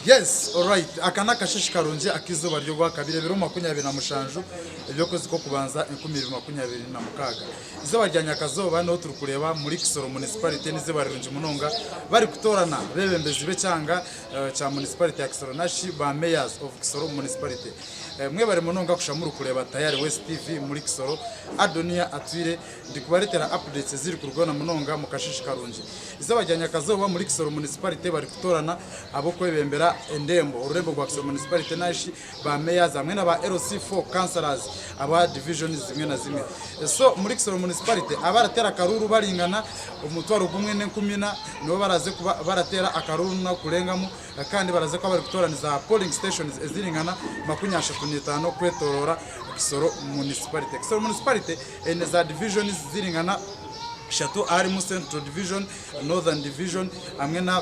Yes alright aka nakasheshe karungi ak'eizooba ry'orwakabiri ebiro 27 eby'okwezi kw'okubanza 2026. Eizooba rya nyakazooba niho turikureeba muri Kisoro Municipality n'eizooba rirungi munonga barikutoorana abeebembezi b'ekyanga kya Municipality ya Kisoro nashi ba Mayors of Kisoro Municipality. Mwebare munonga kusha murikureeba Tayari West TV muri Kisoro. Adonia Atwire ndikubareetera updates ezirikurugaho na munonga mu kasheshe karungi. Eizooba rya nyakazooba muri Kisoro Municipality barikutoorana ab'okwebembera endembo, orurembo rwa Kisoro Municipality nashi ba Mayors hamwe na ba LC4 Councillors aba divisions zimwe na zimwe. So muri Kisoro Municipality abarateera akaruuru baringana omutwaro gumwe n'enkumi ina nibo baraze kuba barateera akaruuru n'okurengamu kandi baraze kuba barikutooraniza aha polling stations eziringana 35 kwetoroora Kisoro Municipality. Kisoro Municipality eine za divisions ziringana ishatu aharimu Central Division, Northern Division hamwe na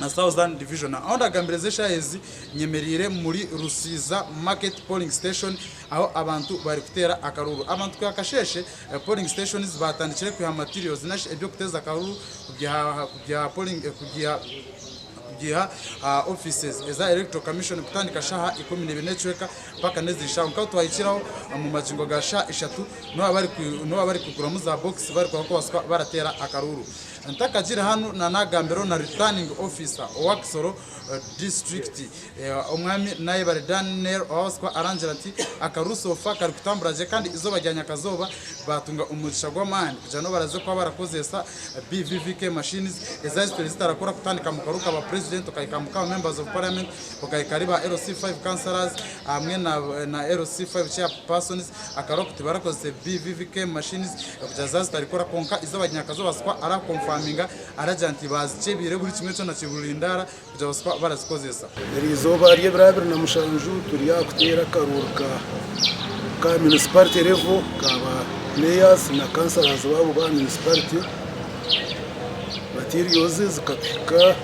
na Southern Division. Aho ndagambiriza eshaaha ezi nyemereire muri Rusiiza Market Polling Station ahu abantu barikuteera akaruuru. Abantu kwiha kasheeshe polling stations baatandikire kwiha materials nari shi eby'okuteeza akaruuru kubyiha kubyiha polling kubyiha kubyiha aha offices eza Electoral Commission kutandika shaaha 12 n'ekicweka mpaka n'ezi shaaha. Nkaho twahikiraho omu magingo ga shaaha ishatu niho barikuguramu za box barikuba kubaasa kuba barateera akaruuru. Ntakagiire hanu na nagambiraho na returning officer owa Kisoro district omwami Nayebare Daniel owabaasa kuba arangira nti akaruuru so far karikutambura gye kandi eizooba rya nyakazooba batunga omugisha gw'amaani kugira ngu baraze kuba barakozeesa BVVK machines ezaaba zitwire zitarakora kutandika mu karuuru ka ba president okahika mu ka members of parliament okahika ahari ba LC5 councillors hamwe na LC5 chairpersons Akaroku tibarakozese BVVK machines kugira zaaba zitarikora kwonka eizooba nyakazooba Swa ara confirminga aragira nti bazikyebiire buri kimwe kyona kiri burindaara kugira ngu Swa barazikozesa. Eri izooba ry'ebiro 27 turi aha kuteera akaruuru ka ka municipality level ka ba mayors na councillors baabo ba municipality. Materials zikatuhika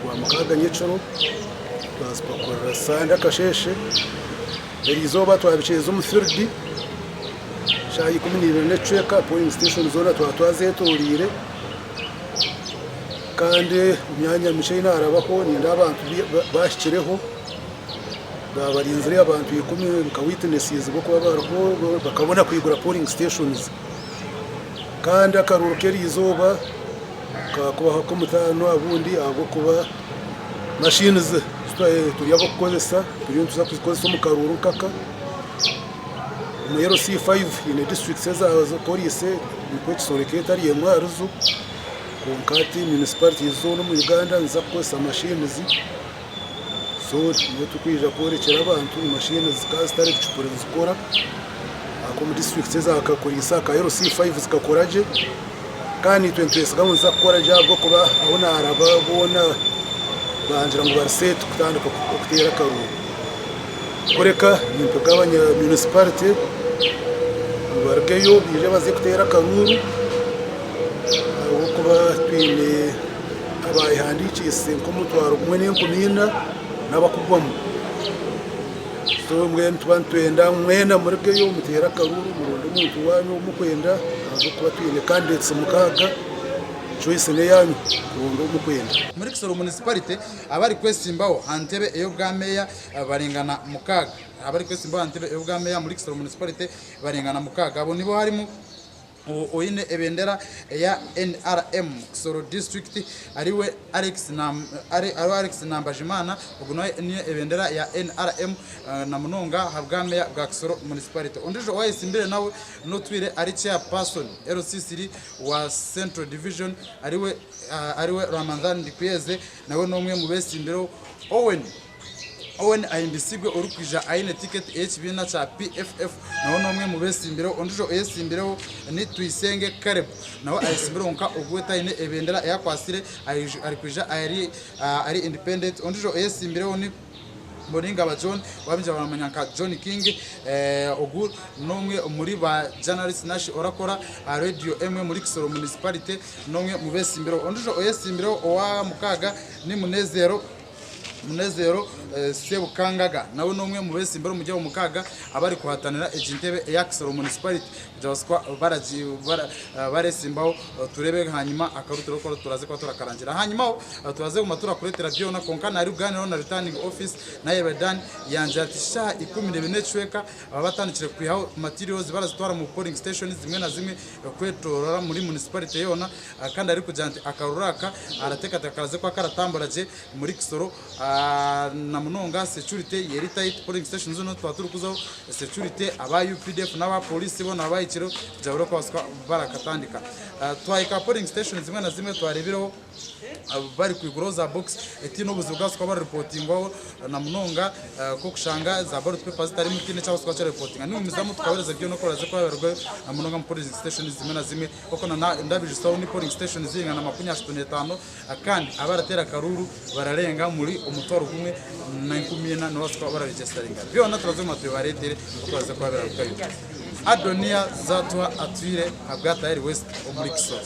Orwamukaaga nyekiro twazipakurira Sande akasheeshe. Eri izooba twabikyeza omu field shaaha 12 n'ekicweka polling station zoona twaba twazetoreire kandi emyanya mikye ei narabaho nindeeba abantu bahikireho babarinzire abantu ikumi nka witnesses b'okuba bariho bakabona kwigura polling stations kandi akaruuru k'eri izooba kakubaho ak'omutaano ahabundi ahabw'okuba Machines turi ab'okukozesa turiyo nituza kuzikozesa omu karuuru nkaka. Omu LC5 haine districts ezakoriise nikwo Kisoro ekaba etari emwe aharizo kwonka hati municipalities zoona omu Uganda niziza kukozesa machines so niho turikwija kworekyera abantu ngu machines zikaba zitari bucupuri nizikora ahakuba omu districts ezakakoriise aka LC5 zikakora gye. Kandi naitwe nitwesiga ngu niziza kukora gye ahabw'okuba ahu naaraba boona bangira ngu bari seeti kutandika kuteera akaruuru. Kureka nimpiga abanya municipality ngu barugeyo baije baze kuteera akaruuru ahabw'okuba twine abayehandiikiise nk'omutwaro gumwe n'enkumi ina n'abakugwamu. So mbwenu nituba nitwenda mwena murugeyo muteere akaruuru muronde omuntu waanyu ou murikwenda ahabw'okuba twine candidates mukaaga, choice n'eyaanyu kuronda ou murikwenda. Omuri Kisoro Municipality, abarikwesimbaho aha ntebe ey'obwa meeya baringana mukaaga. Abarikwesimbaho aha ntebe ey'obwa meeya omuri Kisoro Municipality baringana mukaaga. Abo nibo harimu. Oine ebendera eya NRM Kisoro District ariwe Alex Alex Nambajimana, ogu nawe aine ebendera ya NRM na munonga ahabwa meeya bwa Kisoro Municipality. Ondiijo owayesimbire nawe n'otwire ari Chairperson LC3 wa Central Division ariwe ariwe Ramadhan Ndikuyeze nawe n'omwe mubesimbireho. Owen. Owen Ahimbisibwe orikwija aine tiketi ey'ekibiina kya PFF nawe n'omwe mu besimbireho. Ondijo oyesimbireho ni Tuyisenge Caleb nawe ayesimbireho kwonka ogu we taine ebendera ei akwatsire arikwija ari ari independent. Ondijo oyesimbireho ni Mboningaba John ou abaingi baramanya nka John King ogu n'omwe omuri ba journalist narishi orakora aha radio emwe omuri Kisoro municipality n'omwe mu besimbireho. Ondijo oyesimbireho owa mukaaga ni Munezero. Munezero Sebukangaga nawe n'omwe omu betsimbire omuri abo mukaaga abarikuhatanira egi ntebe eya Kisoro Municipality kugira babaase kuba baretsimbaho tureebe hanyima akaru turikuba turaze kuba turakarangira. Hanyimaho turaze kuguma turakureetera byona kwonka narikugaaniiraho na Returning Office Nayebare Dan yangira ati shaaha 12 n'ekicweka baba batandikire kwihaho materials barazitwara omu polling stations zimwe na zimwe kwetoorora muri municipality yoona kandi arikugira nti akaruru aka arateekateeka karaze kuba karatambura gye Muri Kisoro na munonga security eri tight, polling station zoona twaba turikuzaho security aba UPDF n'aba police boona bahikireho kugira barebe oku barikubaasa kuba barakatandika. Twahika aha polling station zimwe na zimwe twarebireho bari kwiguraho za box tihaine obuzibu bwabaasa kuba bararipotingwaho na munonga nk'okushanga za ballot paper zitarimu tihaine ekyabaasa kuba kyaripotinga. Nitugumizamu tukabahereza byona oku baraze kuba babirugayo na munonga omu polling station zimwe na zimwe. Kwonka na ndabijusaho ni polling station ziringana 35. Kandi abarateera akaruuru bararenga omuri omutwaro gumwe na 4,000 nibabaasa kuba bararegisitaringa. Byona turaza kuguma tubibareetere oku biraza kuba birarugayo. Adoniya Zatwa atwire ahabwa Tayari West omuri Kisoro.